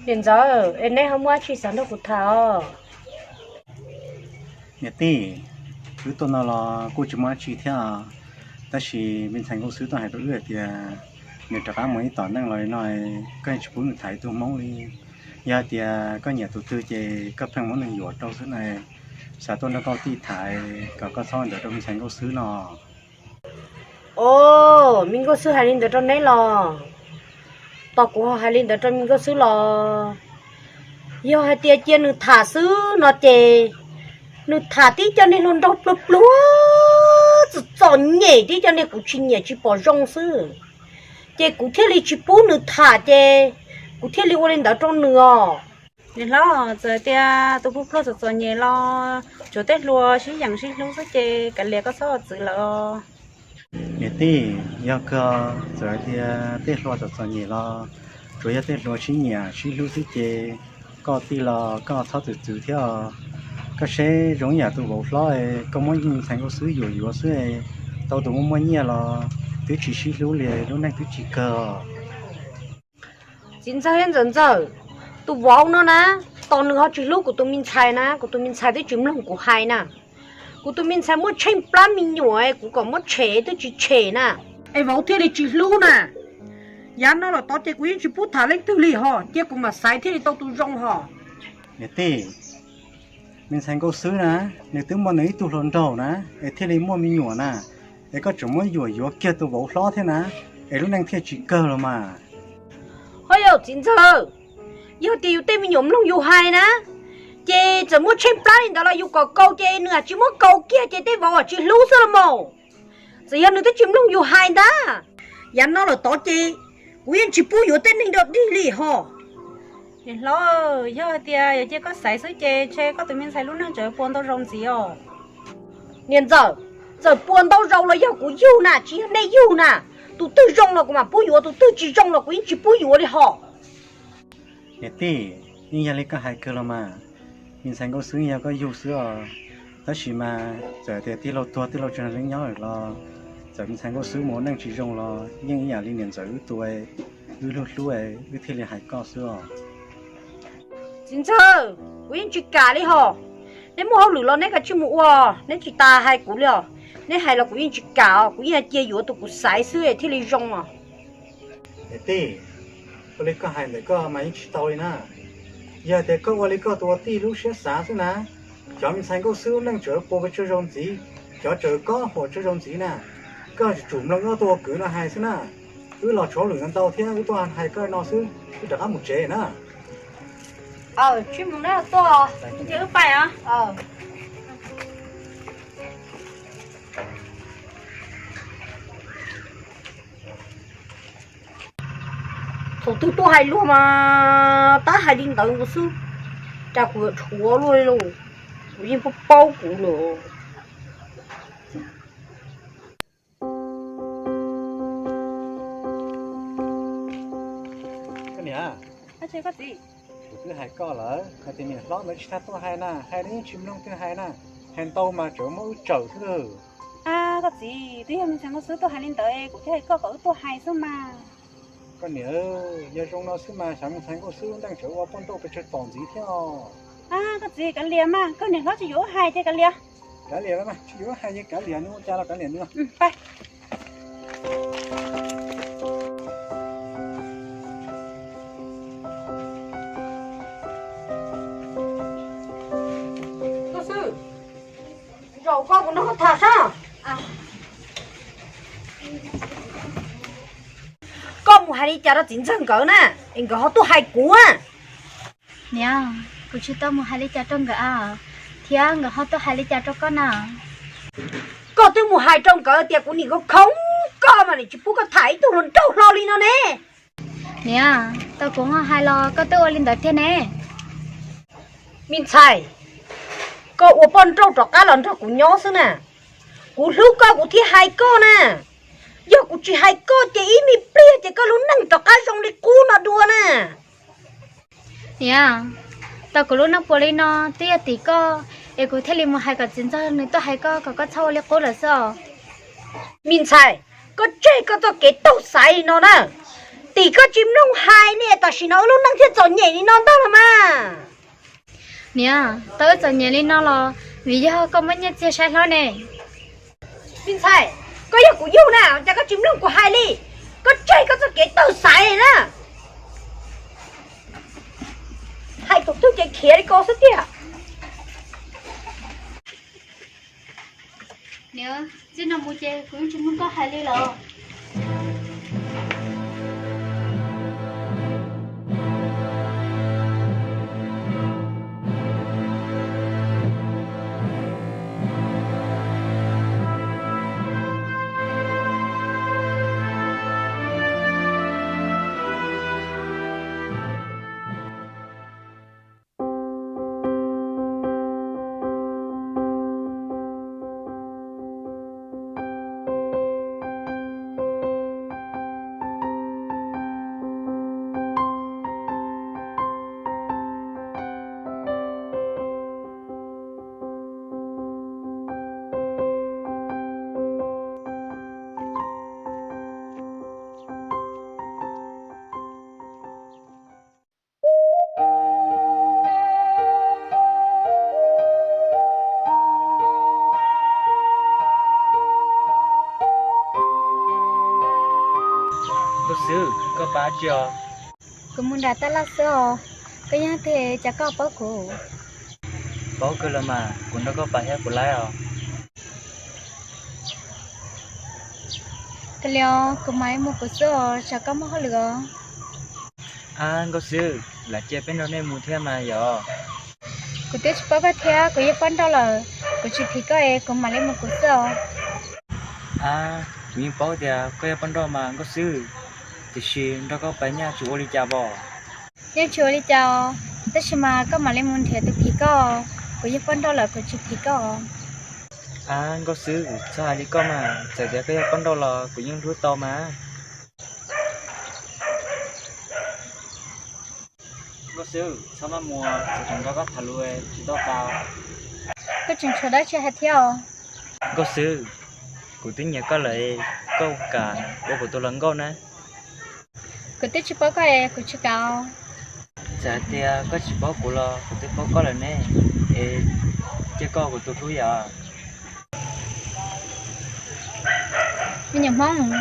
Niam ntxawm, es neb ho muaj dab tsi xav nrog kuv tham os? Niam tij, wb tuaj no los kuj tsis muaj dab tsi thiab, tab sis me ntxhais nkauj xwb tuaj hais rau wb hais tias nws rov qab mus ib tom neej los li no, koj yeej tsis pub nws tham ib tug hmoob li. Yog hais tias koj nyiam tus twg ces koj pheej muab nws yuam rau xwb na. Xav tuaj nrog koj tij tham kom koj txhob ua li ntawd rau me ntxhais nkauj xwb no. Os, me nkauj xwb hais li ntawd rau neb los? Tos kuv ho hais li ntawd rau me nkauj xwb los? Yog hais tias cia nws tham xwb no ces nws tham tib co niag hluas nraug pluag pluag txom txom nyem, tib co niag kuv tsis nyiam tsis pom zoo xwb, ces kuv thiaj li tsis pub nws tham ces kuv thiaj li ua li ntawd rau nws os. Niam hlob, txawm tias tus pluag pluag txom txom nyem los tsuas tej hluas sib yeem sib hlub xwb ces kav liam, koj txhob ua txwv lawm os. Niam tij, yog kawg, txawm tias tej hluas txom txom nyem los tsuas yog tej hluas sib nyiam sib hlub xwb ces koj tij los koj txhob txwv txwv thiab os. Koj seb zoo ib yam tus vauv hlob, koj muab me ntxhais nkauj xwb yuam yuav xwb, tau tus muaj muaj nyiaj los twb tsis sib hlub li, lub neej twb tsis kawg. Txiv ntxawg thiab ntxawm ntxawm, tus vauv no na, tos nws ho tsis hlub kuv tus me ntxhais na, kuv tus me ntxhais twb tsis mloog kuv hais na. Kuv tus me ntxhais muaj tsheej plab me nyuam, kuv kom muab tshem twb tsis tshem na, es vauv thiaj li tsis hlub na. Yav no los tod ces kuv yeej tsis pub tham leej twg li hos, cia kuv mam xaiv thiaj li tau tus zoo hos. Niam tij, me ntxhais nkauj xwb na, nws twb muaj nws ib tug hluas nraug na, es thiaj li muaj me nyuam na, es koj tseem muab yuam yuav kiag tus vauv hlob thiab na, es lub neej thiaj tsis kawg los mas. Ho yog txiv ntxawg, yog tias yus tej me nyuam mloog yus hais na, ces txawm muaj tsheej plab li ntawd los yus kom kaus ces nws tsis muab kaus kiag ces tej vauv tsis hlub xwb los mas. Txawm yog nws twb tsis mloog yus hais ntag. Yav no lawm tod ces kuv yeej tsis pub yuav tej neeg dog dig li hos. Niam hlob, yog hais tias yog cia koj xaiv xwb ces ntshe koj tus me ntxhais lub neej tseem puas ntau zaus ntxiv os. Niam ntxawm, txawm puas ntau zaus los yog kuv yug na, tsis yog nej yug na. Tus twg zoo los kuv mam pub yuav, tus twg tsis zoo los kuv yeej tsis pub yuav li hos. Niam tij, yeej yog li koj hais kawg los mas. Me ntxhais nkauj xwb yog koj yug xwb os. Tab sis mas txawm tias tij laug tuag tij laug tsis nrog leej nyob lawm los, txawm me ntxhais nkauj xwb mus ua neej tsis zoo los yeej ib yam li niam ntxawm wb tus, wb hlub hlub, wb thiaj li hais koj xwb os. Txiv ntxawg, kuv yeej tsis kam li hos. Neb muaj hauj lwm los neb kav tsij mus ua, neb tsis tas hais kuv li os. Neb hais los kuv yeej tsis kam os, kuv yeej cia yuav tus kuv xaiv xwb thiaj li zoo os. Niam tij, ua li koj hais ntawm koj mas yeej tsis tau li na. Yog tias koj ua li koj tus ua tij lub siab xav xwb na, cov me ntxhais nkauj xwb lub neej tseem puas pes tsawg zaus ntxiv, cov tseem kob huam tsawg zaus ntxiv na. Koj tsum mloog koj tus ua kwv no hais xwb na. Wb los tshuav hauj lwm ntau ntau thiab, wb tuaj hais koj no xwb, wb rov qab mus tsev na. Aw, tsis mus na, tuaj, wb pais os. Thaum twg tuaj hais luag mas tab hais li ntawd xwb, cas kuv yuav dhuav luag li lauj, kuv yeej paub paub kuv lawm. Koj niam, kuv twb hais koj lawm hais tias niam hlob ntawd tsis txhob tuaj hais na, hais yeej tsis mloog twg hais na, hais ntau mas tseem muab wb tsawm xwb. Koj txiv, twb yog me ntxhais nkauj xwb tuaj hais li ntawd, kuv thiaj hais koj kom wb tuaj hais xwb mas. Koj niam, yog zoo no xwb mas xyov me ntxhais nkauj xwb lub neej tseem ua poj nrauj pes tsawg tom ntxiv thiab os. Koj txiv, kav liam mas, koj niam hlob tsis yuav wb hais ces kav liam. Kav liam mas, tsis yuav wb hais ces kav liam, nws ua cas los kav liam nws. Zaum koj kuv nrog koj tham sab. Koj mus hais li cas rau txiv ntxawg nkawd na, es nkawd ho tuaj hais kuv a? Niam, kuv tsis tau mus hais li cas rau nkawd a, thiab nkawd ho tuaj hais li cas rau koj na? Koj twb mus hais rau nkawd tias kuv niam nkawd khoov koj mas nim tsis pub koj tham ib tug hluas nraug hlo li no ne. Niam, tau kuv ho hais los koj twb ua li ntawd tiag ne. Me ntxhais, koj ua poj nrauj rov qab los nrog kuv nyob xwb na. Kuv hlub koj kuv thiaj hais koj na. Yog kuv tsis hais koj ces ib me pliag ces koj lub neej rov qab zoo li qub no dua na. Niam, tau kuv lub neej puas li no twb yog tim koj, es kuv thiaj li mus hais kom txiv ntxawg nws tuaj hais koj kom koj txhob ua li qub lawm xwb os. Me ntxhais, koj tseg koj txoj kev taug xaiv li no na. Tim koj tsis mloog hais li, tam sim no wb lub neej thiaj txom nyem li no ntag los mas. Niam, tau wb txom nyem li no los vim yog koj muab nyiaj txiag saib hlob ne. Me ntxhais, koj yog kuv yug na, cas koj tsis mloog kuv hais li? Koj tseg koj txoj kev tawg xaiv na. Hais thaum twg ces khiav li ko xwb tiag. Niam, txij no mus ces kuv yeej tsis mloog koj hais li lawm. Nkauj Xwb, koj pab tsi os? Kuv mus nram tab laj xwb os. Koj yeej twg cas koj paub kuv? Paub kawg los mas, kuv nrog koj pab thiab kuv laib os. Kav liam, kuv mam li mus kuv xwb os, tsam koj muaj hauj lwm os. Ab Nkauj Xwb, lam cia peb nrog nej mus thiab mas yog. Kuv twb tsis paub koj thiab, kuv yog poj nrauj lawm, kuv tsis phim koj es kuv mam li mus kuv xwb os. Ab, kuv yeej paub tias koj yog poj nrauj mas Nkauj Xwb, tiam sis nrog koj pab nyaj tsis ua li cas os. Yeej tsis ua li cas os, tab sis mas koj mam li mus nrhiav tus phim koj, kuv yog poj nrauj lawm kuv tsis phim koj os. Ab Nkauj Xwb, txhob hais li koj mas, txawm tias koj yog poj nrauj los kuv yeej hlub tau mas. Nkauj Xwb, txhob maj mus, txawm tseem nrog koj tham lus tsis tau tas. Koj tseem tshuav dab tsi hais thiab os? Nkauj Xwb, kuv twb nyiam koj lawm, koj kam ua kuv tus hluas nkauj na. Kuv twb tsis paub koj es kuv tsis kam os. Txawm hais tias koj tsis paub kuv los kuv twb paub koj lawm ne, es cia koj ua kuv tus hlub yom. Me nyuam Hmoob,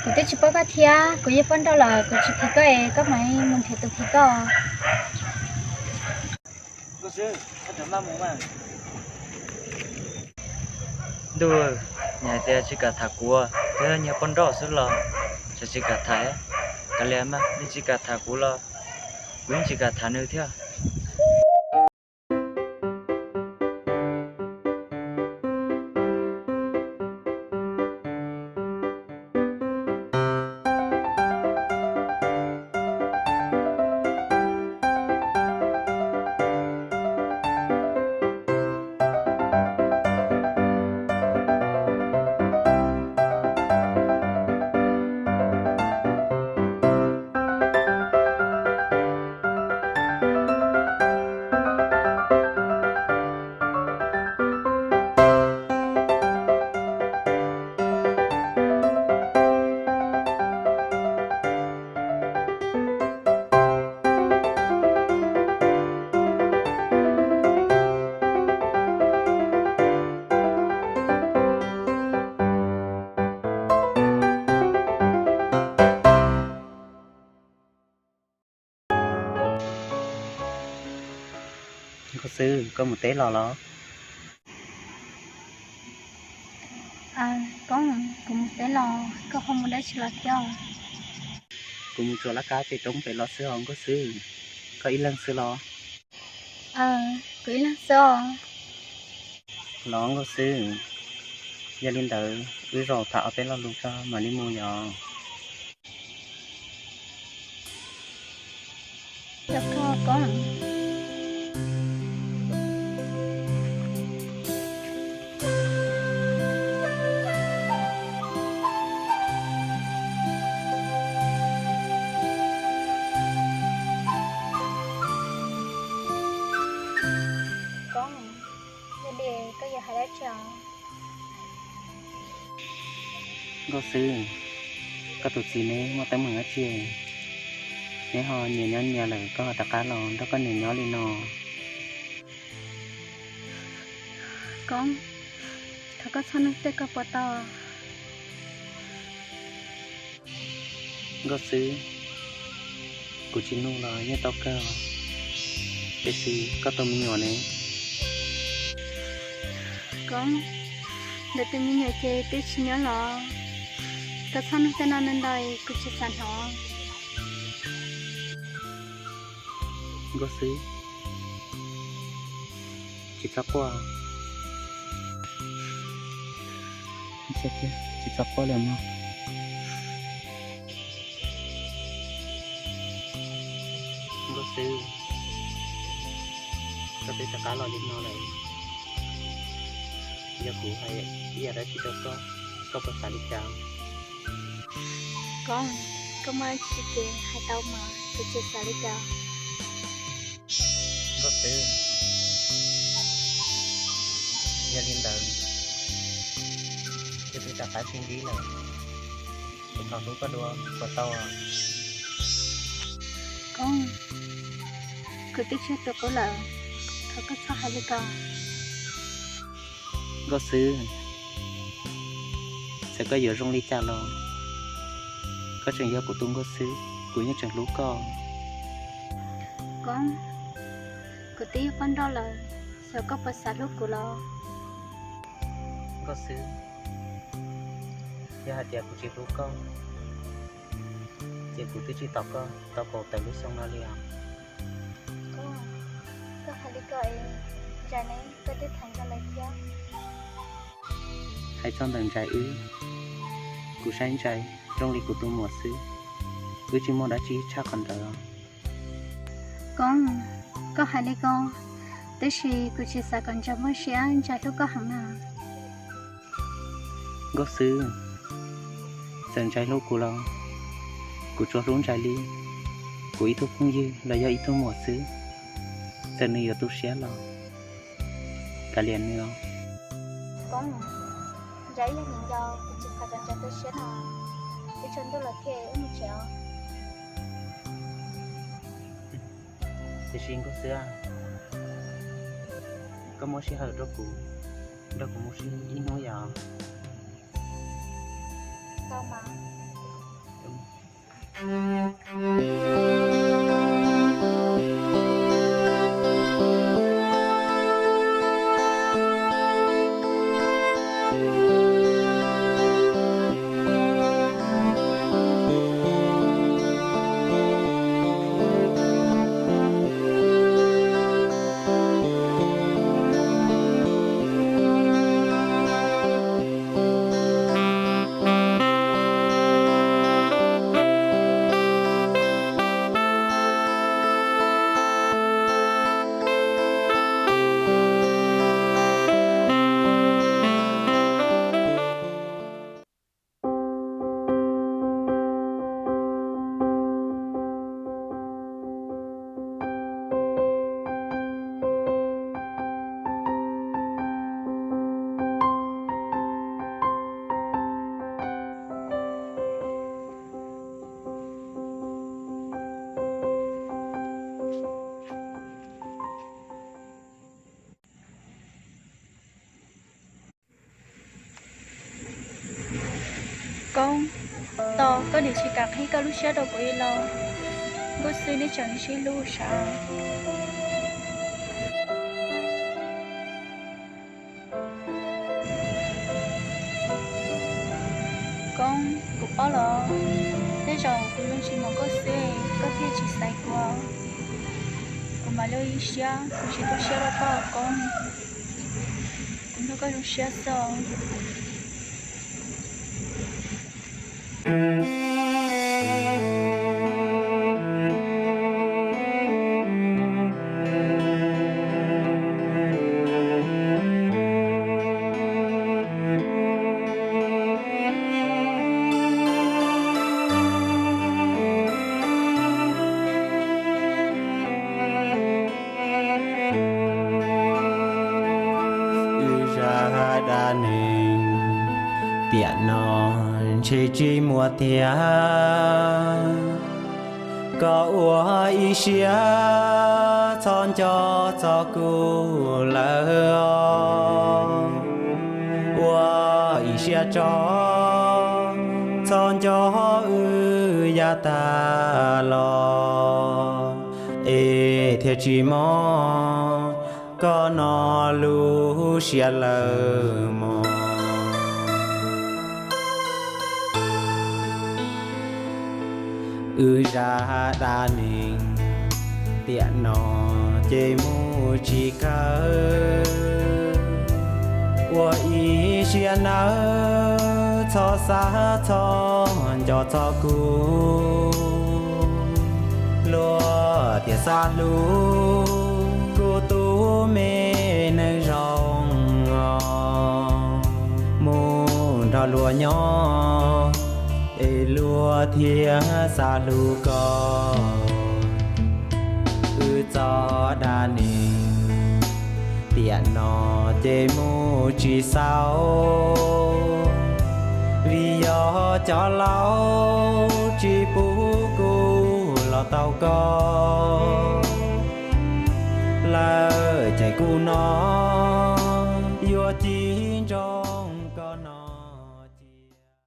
kuv twb tsis paub koj thiab, kuv yog poj nrauj lawm kuv tsis phim koj es koj mam mus nrhiav tus phim koj. Ntuj, nyias hais tias tsis kam tham kuv, twb yog nyias poj nrauj xwb los, tsis kam tham. Kav liam mas, nws tsis kam tham kuv los kuv yeej tsis kam tham nws thiab. Nkauj Xwb, koj mus teb los los? Koob, kuv mus teb los, koj ho mus dab tsi los thiab? Kuv mus tsuas laj kab pem roob pem los xwb os Nkauj Xwb. Koj ib leeg xwb los? Kuv ib leeg xwb os. Los Nkauj Xwb, yog li ntawd wb zaum tham ob peb lo lus tso mam li mus yom. Koob, yog li koj yuav hais dab tsi os? Nkauj Xwb, koj tus txiv ne muaj teeb meem dab tsi? Neb ho nyias nyob nyias lawm, koj ho rov qab los nrog koj niam nyob li no. Koob, thov koj txhob nug tej koj puas tau. Nkauj Xwb, kuv tsis nug los yeej tau kawg, tiam sis koj tus me nyuam ne? Koob, ntawm tus me nyuam ces twb tsis nyob los, koj txhob nug tej no ntau, kuv tsis xav hnov. Nkauj Xwb, tsis txhob quaj, tsis txhob quaj lawm mog. Nkauj Xwb, koj twb rov qab los li no lawm, yog kuv hais ib yam dab tsi rau koj, koj puas xav li cas? Koob, koj muaj dab tsi ces hais tau mas, kuv tsis xav li cas. Nkauj Xwb, yog li ntawd, kuv twb rov qab sib ntsib lawm, kuv thov hlub koj dua puas tau? Koob, kuv twb tsis yog tus qub lawm, thov koj txhob hais li ko. Nkauj Xwb, txawm koj yuav zoo li cas los koj tseem yog kuv tus Nkauj Xwb, kuv yeej tseem hlub koj. Koob, kuv twb yog poj nrauj lawm, xyov koj puas xav hlub kuv los? Nkauj Xwb, yog hais tias kuv tsis hlub koj, ces kuv twb tsis tos koj tau kaum tawm lub xyoo no li os. Koob, koj hais li ko es Ntsais ne, koj twb tham Ntsais lawm thiab. Hais txog ntawm Ntsais wb, kuv saib Ntsais zoo li kuv tus muam xwb, wb tsis muaj dab tsi tshaj qhov ntawd. Koob, koj hais li ko, tab sis kuv tsis xav kom Ntsais muaj siab, Ntsais hlub koj heev na. Nkauj Xwb, txawm Ntsais hlub kuv los kuv tsuas hlub Ntsais li kuv ib tug phooj ywg los yog ib tug muam xwb. Txawm nws yuav tu siab los kav liam nws os. Koob, Ntsais yog niam yau, kuv tsis xav kom Ntsais tu siab no, ib tsam ntuj los thiaj wb mus tsev os. Tiam sis Nkauj Xwb, koj muab sij hawm rau kuv, nrog kuv mus ib hnub yom? Tau mas. Koob, tos koj niam tsis kam qhib koj lub siab rau kuv li los, Nkauj Xwb neb tseem sib hlub sav. Koob, kuv paub los, tej zaum kuv zoo tsis moom Nkauj Xwb koj thiaj tsis xaiv kuv. Kuv mam li ua ib siab, kuv tsis tu siab rau koj Koob. Kuv nrog koj zoo siab xwb os. Wb zaj dab neeg tiam no ntshe tsis muaj tiag. Koj ua ib siab txhob nco txog kuv lawm os. Ua ib siab tso, txhob nco wb yav tag los, es thiaj tsis mob koj no lub siab lawm mog. Wb zaj dab neeg tiam no ces mus tsis kawg. Ua ib siab nawb, txhob xav txhob nco txog kuv. Luag tias xav hlub kuv tus me neeg zoo os, mus nrog luag nyob es luag thiaj xav hlub koj. Wb txoj dab neeg tiam no ces mus tsis xaus, vim yog cov laus tsis pub kuv los tau koj lawm. Ces kuv no yuav ci